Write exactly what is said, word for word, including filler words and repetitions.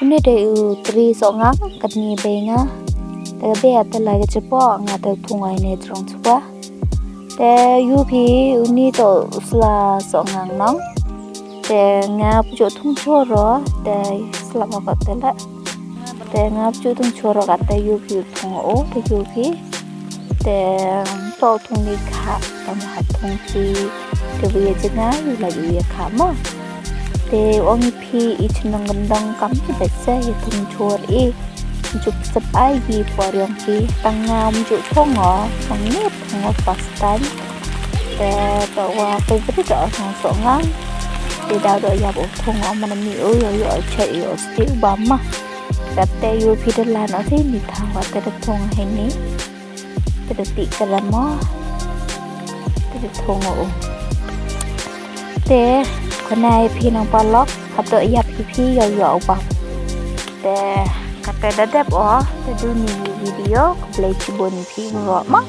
Une dei u Tri Sohngang, katni bei nga. Te ka bei te la ka jypoh, nga te thung ïa ine jrong jypoh. Te ïohi phi une to u Sla Sohngang nong. Te nga pynjot thung jhur ro, te slap ma ka te la. Te nga pynjot thung jhur ro ka te ïohi phi u thung o, te ïohi phi. Te to thung ni kha, tam ha thung phi. Te bu ïa jngai, ïa la ïa kha mo. Te ong ïa phi i chnong kyndong kam ki bet se ïa thung jhur i. Jup sep ai gi por ïong phi. Tang nga um ju thung o, tang ni thung o first time. Te to wa favorite o Sla Sohngang. Te da do ïa u thung o mana mi o ïo ïo chet ïo sti u ba ma. Te te ïohi phi te la no te ni thaw wa te te thung hi ni. Te te ti ka la mo. Te te thung o. Te kane ïa phi nang paralok. Hato ïa phi phi ïo ïo u ba. Te kata da dep o. Te du ni video. Khublei shibun ïa phi baroh ma.